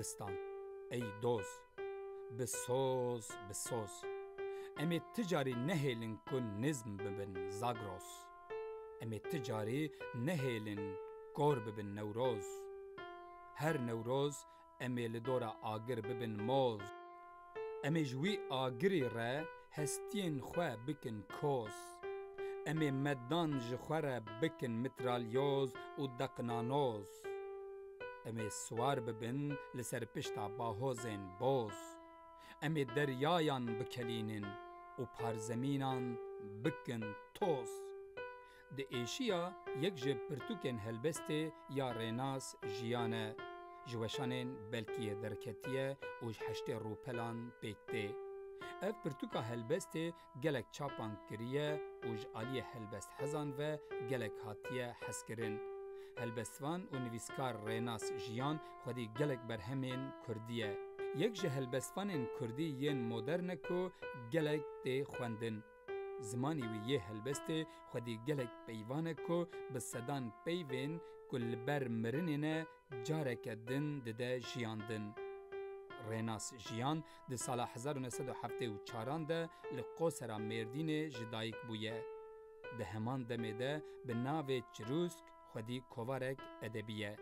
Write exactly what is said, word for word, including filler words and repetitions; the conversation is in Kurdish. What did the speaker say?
Stan. Ey doz, bi soz, bi soz. Em ê ti carî nehêlin ku nizm bibin Zagros. Em ê ti carî nehêlin kor bibin Newroz. Her Newroz em ê li dora agir bibin moz. Em ê ji wî agirî re hestiyên xwe bikin koz. Em ê medan ji xwe re bikin mitralyoz û deqnanoz. Em ê siwar bibin li ser pişta bahozên boz. Em ê deryayan bikelînin û parzemînan bikin toz. Di êşiya yek ji pirtûkên helbestê ya Rênas Jiyan e. Ji weşanên Belkiyê derketiye û ji heştê rûpelan pêk tê. Ev pirtûka helbestê gelek çapan kiriye û ji aliyê helbesthezan ve gelek hatiye hezkirin. Helbestvan û nivîskar Rênas Jiyan xwedî gelek berhemên kurdî ye. Yek ji helbestvanên kurdî yên modern e ku gelek tê xwendin. Zimanê wî yê helbestê xwedî gelek peyvan e ku bi sedan peyvên ku li ber mirinê ne, careke din dide jiyandin. Rênas Jiyan di sala hezar û neh sed û heftê û çaran de li Qosera Mêrdînê ji dayik bûye. Di heman demê de bi navê Çirûsk xwedî kovarek edebî ye.